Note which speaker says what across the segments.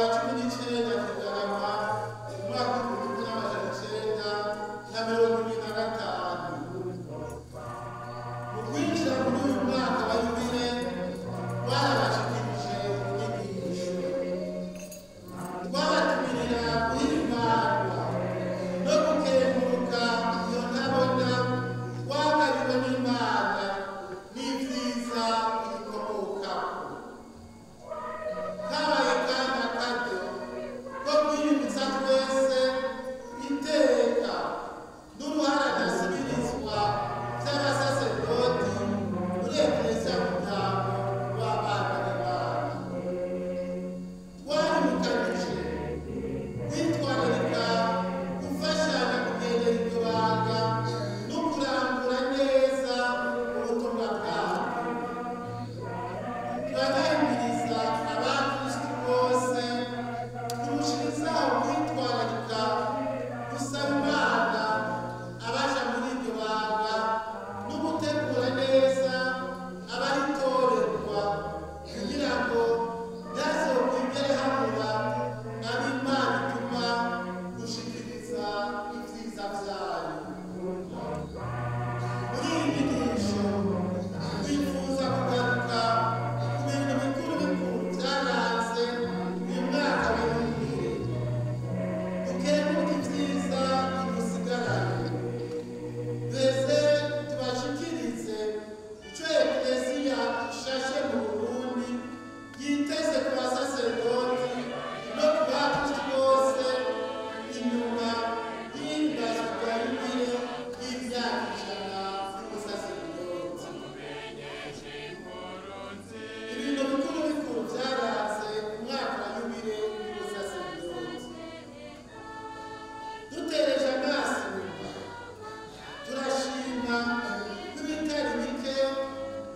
Speaker 1: Kuwa 19 Kigarama umwaka w'1975. Mu kwinjira muri uyu mwaka wa yubile twarabashikirije inyigisho, twabatumirira guhimbarwa no gukenguruka iyo ntabona twagabirwa n'Imana n'ivyiza ibikomokako. Kabaye kandi akaryo ko kwiyibutsa twese iteka n'uruhara ntasubirizwa by'abasaserdoti muri Ekleziya, muryango w'abana b'Imana. Twaribukanije kwitwararika gufashanya kugendera iryo banga no kurangura neza ubutumwa bwabo. Turanahimiriza abakristu bose kurushirizaho kwitwararika gusaba Imana abaja muri iryo banga no gutegura neza abaritorerwa, kugira ngo ntazokwigere habura abo Imana ituma gushikiriza ivyiza vyayo. Muri iyi nyigisho twifuza kugaruka ku bintu bikuru bikuru byaranze uyu mwaka wa yubile, dukenguruka ibyiza bidusigaranye, mbese tubashikirize icyo Ekleziya ishashe mu Burundi yiteze ku basaserdoti no ku bakristu bose inyuma y'ihimbazwa rya yubile y'imyaka 100 y'ubusaserdoti. Ibintu bikuru bikuru byaranze umwaka wa yubile y'ubusaserdoti. Dutereje amaso inyuma, turashima ko ibitari bike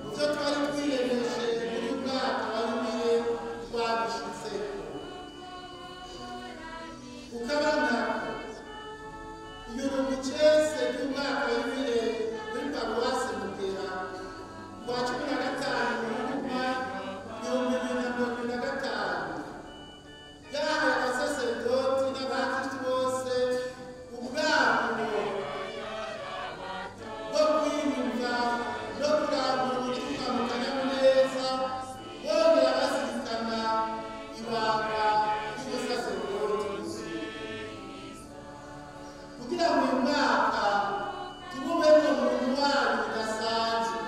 Speaker 1: mu byo twari twiyemeje muri uyu mwaka wa yubile twabishitseko. Ukaba nako ibirungo icese by'umwaka wa yubile muri paruwasi Mugera kuwa 15 Ruhuma 2025 yahaye abasaserdoti n'abakristu bose ubwaburo bwo kwiyumva no kurangura ubutumwa mu kanyamuneza, bongera bazirikana ibanga ry'ubusaserdoti bwuzuye. Kugira ngo uyu mwaka tububemo mu ntwari budasanzwe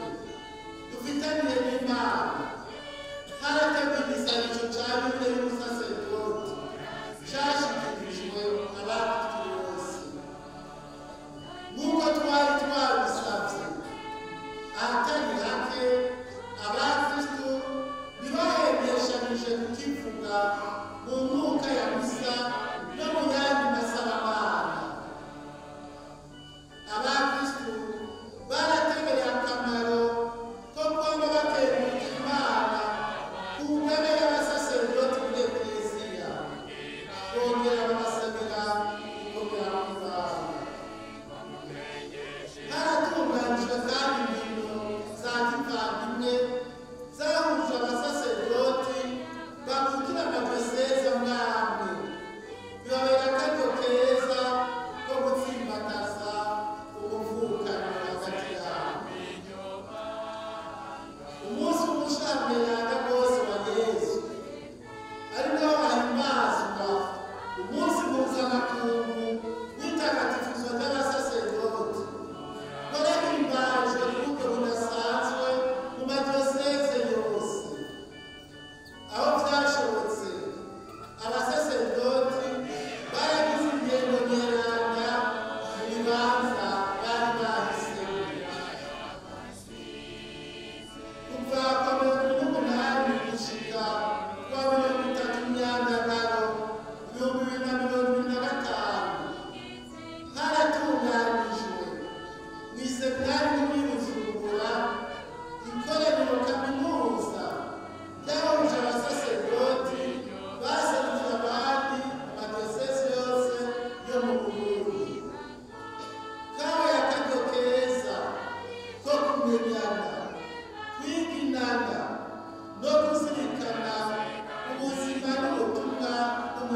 Speaker 1: dufitaniye n'Imana, harateguwe igisabisho ca yubile y'ubusaserdoti cashikirijwe abakristu bose nk'uko twari twabisavye. Ahatari hake abakristu ntibahembeshanije kukivuga mu mwuka ya misa no mu yandi masabamana. Abakristu barategereye akamaro ko kwama bakenguruka Imana ku ngabe y'abasaserdoti muri Ekleziya, bongera babasabira gukomera mu ibanga. Haratunganijwe kandi inkino za kivandimwe zahuje abasaserdoti bakukira amadiyoseze amwe.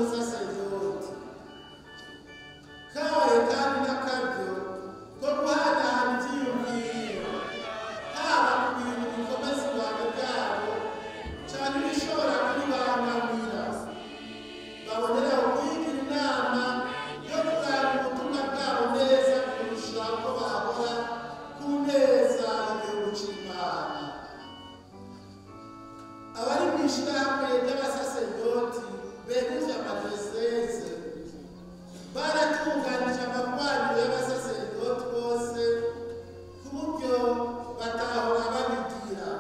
Speaker 1: ry'umusaseredoti. Kabaye kandi n'akaryo ko guhanahana ivyiyumviro, haba ku bintu bikomeza ibanga ryabo canke ibishobora kuribangamira. Baboneraho kwigira inama yo kuraba ubutumwa bwabo neza kurusha uko bahora ku neza y'igihugu c'Imana. Abari mw'ishirahamwe ry'abasaseredoti beguvye amadiyoseze baratunganije amakoraniro y'abasaseredoti bose ku buryo batahora babigira.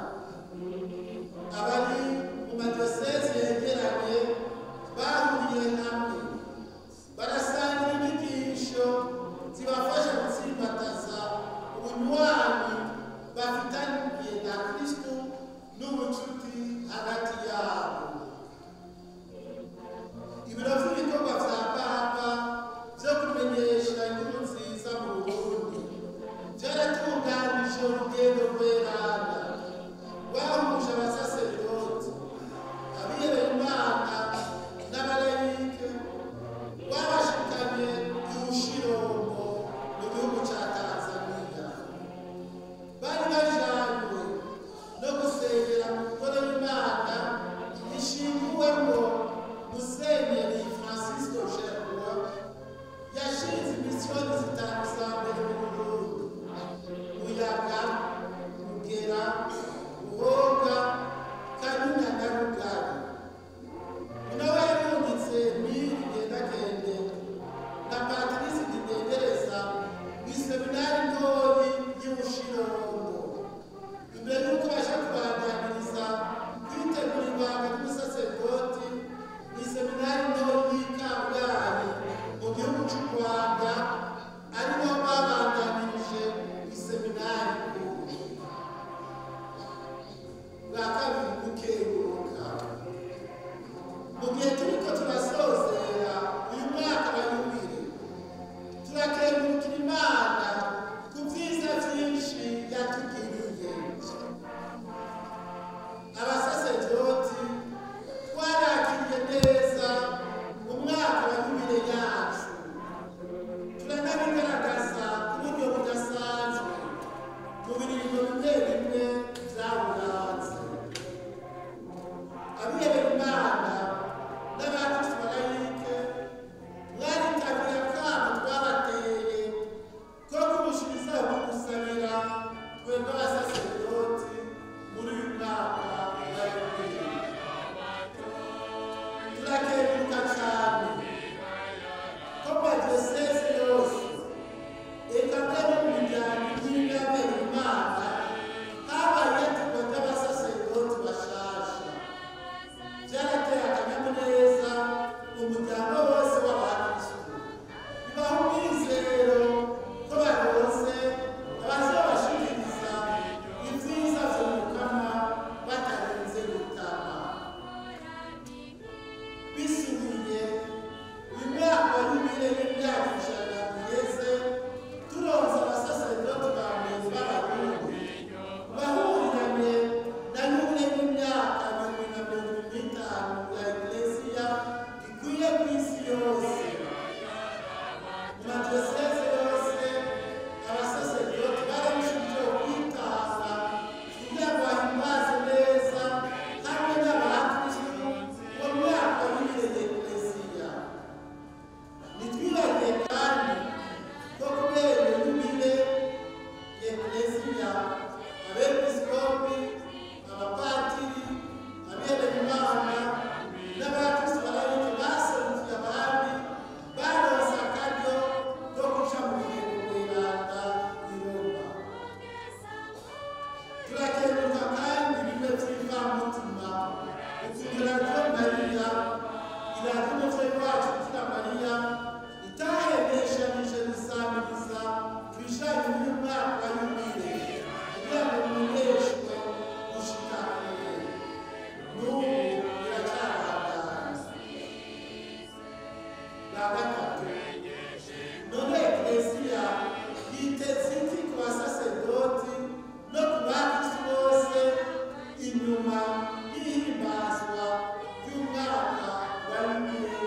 Speaker 1: Abari mu madiyoseze yegeranye bahuriye hamwe barasangira inyigisho zibafasha gutsimbataza ubunywanyi bafitaniye na Kristo n'ubucuti hagati yabo. Ibiro vy'ibikorwa vya Papa vyo kumenyesha inkuru nziza mu Burundi vyaratunganije urugendo rweranda rwahuje abasaseredoti, abihebeye Imana n'abalayike, rwabashikanye i Bushirombo mu gihugu ca Tanzaniya. Bari bajanywe no gusengera mu ngoro y'Imana ishinguwemwo Musenyeri Francisco Gerbois yashinze imisiyoni zitanu za mbere mu Burundi: Muyaga, Mugera, Buhoga, Kanyinya na Rugari. Ni nawe yarungitse Emile Ngendakende na Patrice Ntidendereza mw'iseminari ntoyi y'i Bushirombo, imbere y'uko baja kubandaniriza kwitegura ibanga ry'umusaseredoti mw'iseminari ntoyi y'i Kabgayi mu gihugu c'u Rwanda, ari naho babandanirije iseminari nkuru. Bwa kabiri, gukenguruka. Mu gihe turiko turasozera uyu mwaka wa yubile, turakengurukira Imana ku vyiza vyinshi yatugiriye. Abasaseredoti twarakiriye neza umwaka wa yubile yacu, turanabigaragaza ku buryo budasanzwe mu biringo bimwe bimwe vyawuranze. Abihebeye Imana n'abakristu balayike mwaritabiriye akamo twabateye ko kurushirizaho kugusabira twebwe abasaseredoti muri uyu mwaka wa yubile. Turakenguruka cane ko madiyoseze yose, eka mbere no mu miryango imwe y'abihebeye Imana, habaye iyaturwa ry'abasaseredoti bashasha. Vyarateye akanyamuneza umuryango wose w'abakristu, bibaha umwizero ko baronse abazobashikiriza ivyiza vy'Umukama batarinze gutama. Bisubiye, uyu mwaka wa yubile y'imyaka 100 iheze turonse abasaseredoti ba mbere b'Abarundi bahuriranye na yubile y'imyaka 2025 ya Eklesiya ikwiye kw'isi yose. Mu madiyoseze yose abasaseredoti bararushijeho kwitanga kugira ngo bahimbaze neza hamwe n'abakristu uwo mwaka wa yubile y'Eklesiya. Ntitwibagiye kandi ko kubera iyo yubile y'Eklesiya, abepiskopi, abapatiri, abihebeye Imana n'abakristu balayike baserukiye abandi baronse akaryo ko kuja mu rugendo rweranda i Roma. Turakenguruka kandi bimwe vy'imvamutima ukuntu Radiyo Mariya, iradiyo umuvyeyi wacu Bikira Mariya, itahendeshanije gusamiriza ku bijanye n'uyu mwaka wa yubile kugira ngo mumenyeshwe gushika kure. N'ubu biracabandanya. Bwa gatatu, none Eklesiya yiteze iki ku basaseredoti no ku bakristu bose inyuma y'ihimbazwa ry'umwaka wa yubile?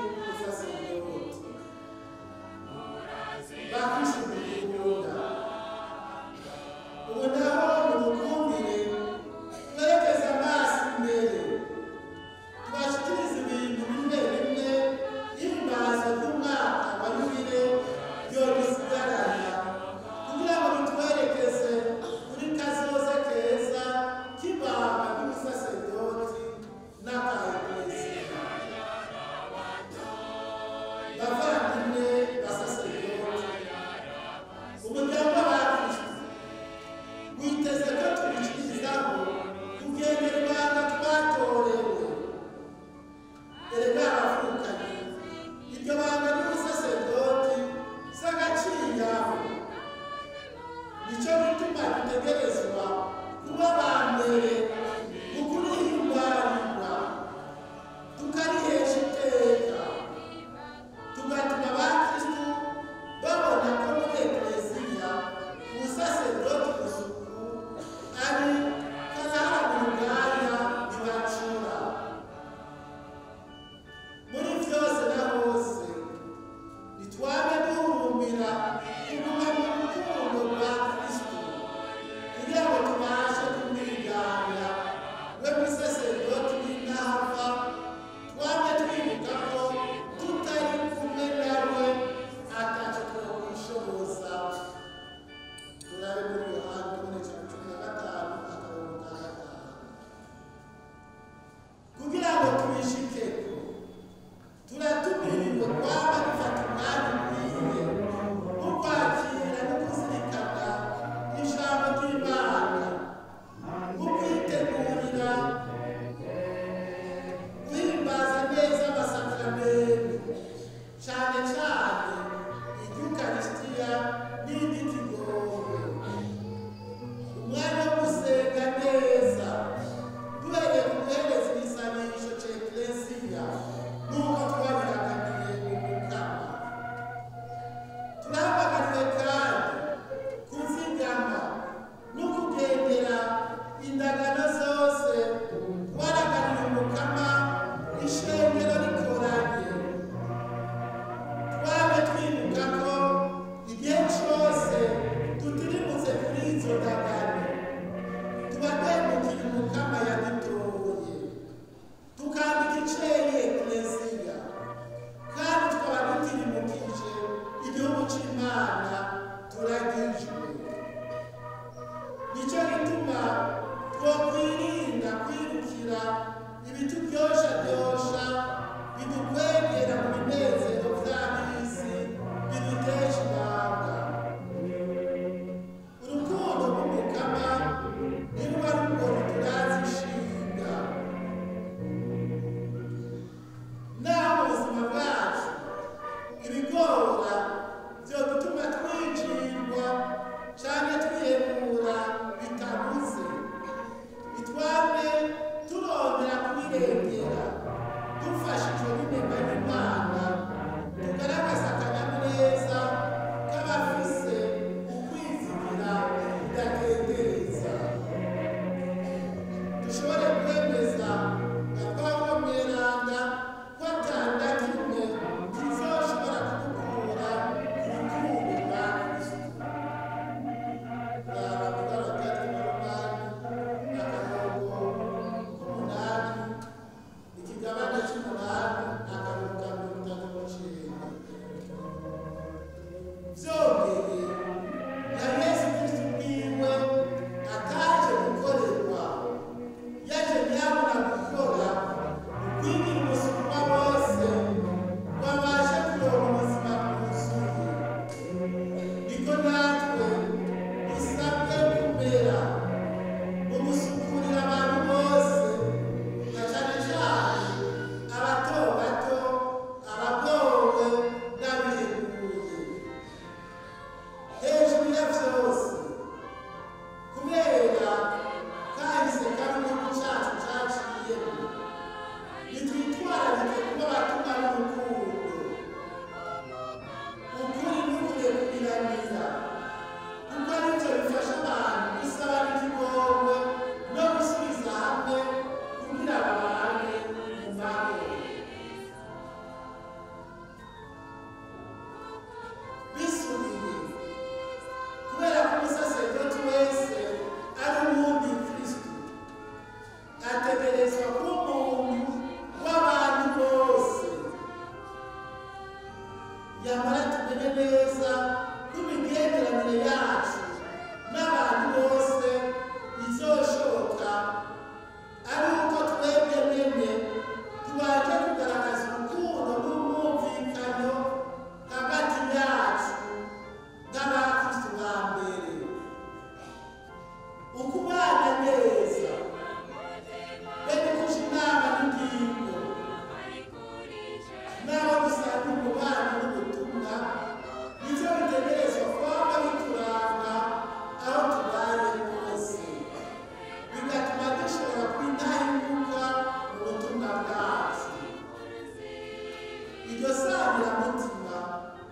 Speaker 1: Iryo sangiramutima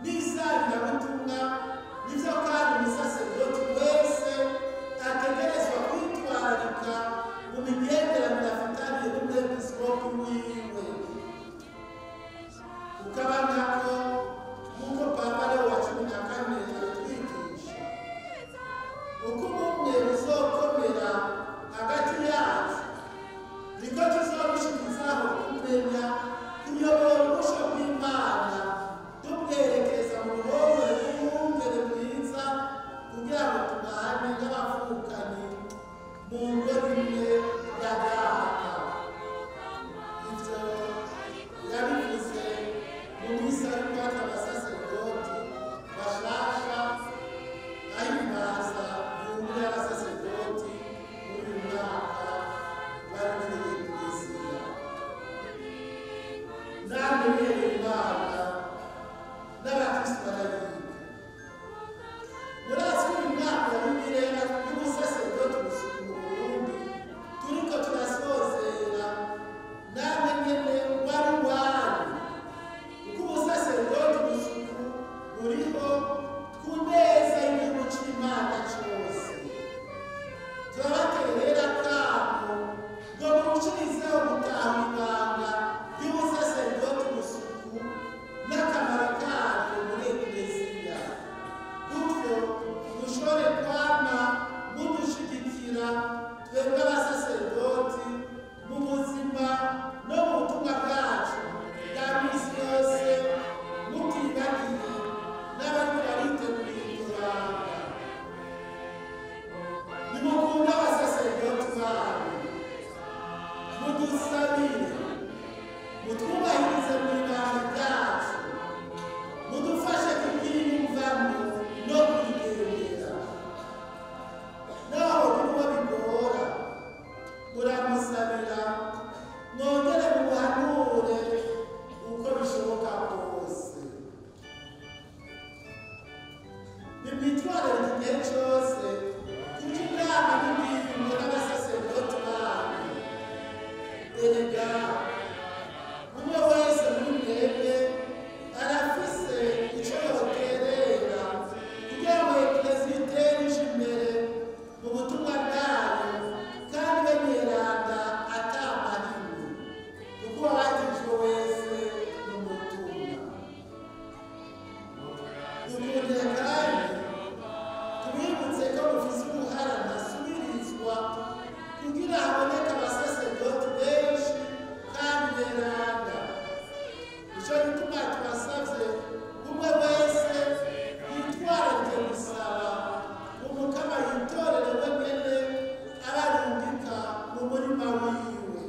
Speaker 1: n'isangirabutumwa nivyo kandi umusaseredoti wese ategerezwa kwitwararika mu migenderanire afitaniye n'umwepiskopi wiwe. Ukaba nako nk'uko Papa Leo wa 14 abitwigisha, uko ubumwe buzokomera hagati yacu niko tuzorushirizaho kumenya kuyobora ubusho bw'Imana tubwerekeza mu ruhongore rw'umwungere mwiza, kugira ngo tubane nk'abavukanyi mu ngo imwe ya Data. Ivyo yabivuze mu misa y'umwaka abasaseredoti bashasha ahimbaza yubile y'abasaseredoti muri uyu mwaka wa 2020. Namwe mwebwe Imana n'abakristu barayiga, murazi ko uyu mwaka wa yubile y'ubusaseredoti mu Burundi turiko turasozera, namwe nyene wari uwanyu, kuko ubusaseredoti busuku buriho ku neza y'igihugu c'Imana cose. Turabaterera akamo ngo murushirizeho gutahura ibanga ry'ubusaseredoti busuku n'akamaro karyo muri Ekleziya, gutyo mushobore kwama mudushigikira twebwe abasaseredoti mu buzima no mu butumwa bwacu bwa misi yose, mutibagiye n'abariko baritegurira iryo banga. Nimukunde abasaseredoti banyu, mudusabire, mutwubahirize mu ibanga ryacu, mudufashe kuryiyumvamo no kurigendera. Naho kuba bigora, muramusabira, mwongere mumuhanure uko bishoboka kose. Nimwitwararike igihe cose kuja inama n'ingingo n'abasaseredoti banyu. Erega umwe wese muri mwebwe arafise ico yoterera kugira ngo Ekleziya itere ije imbere mu butumwa bwayo kandi ibe mweranda ata mahinyu, kuko uwabatijwe wese ni umutumwa. Dukundire kandi tubibutse ko mufise uruhara ntasubirizwa kugira haboneke abasaseredoti benshi kandi beranda. Nico gituma tubasavye umwe wese yitwararike gusaba Umukama yitorere we nyene abarungika mu murima wiwe.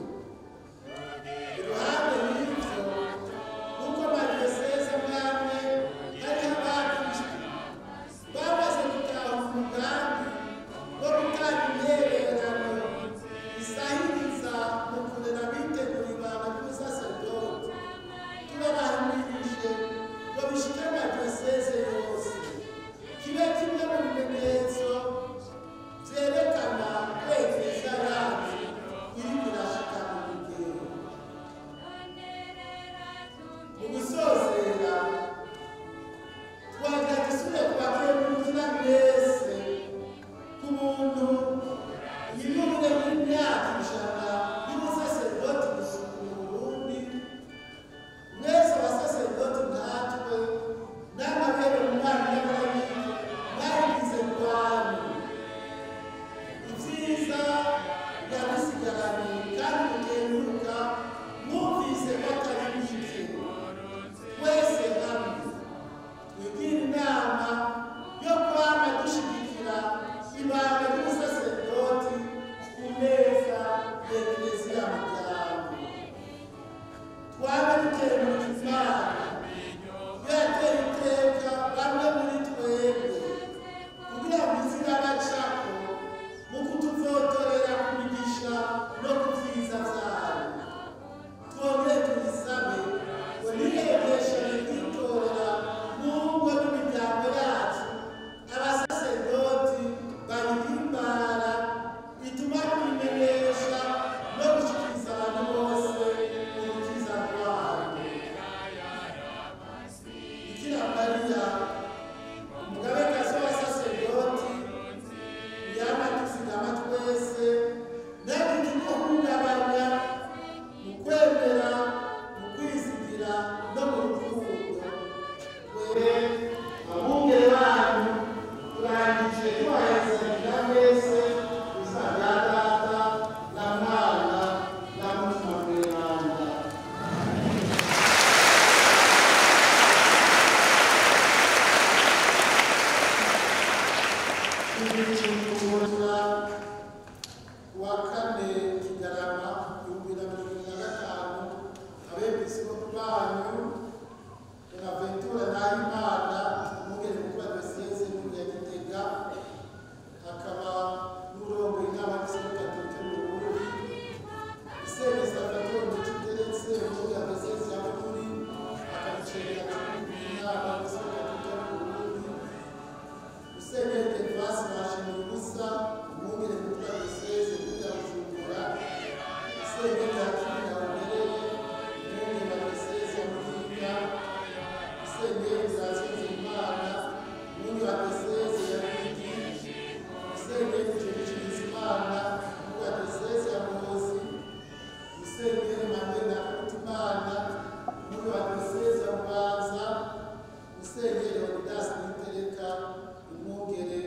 Speaker 1: Iruhande y'ivyo, nk'uko madiyoseze mwamwe hariho abakristu bamaze gutahura umugambi wo gutanga intererano isahiriza mu kurera abitegura ibanga ry'ubusaseredoti, turabahimirije Diyosezi ya Bubanza, Musenyeri Leonidas Nitereka, umwungere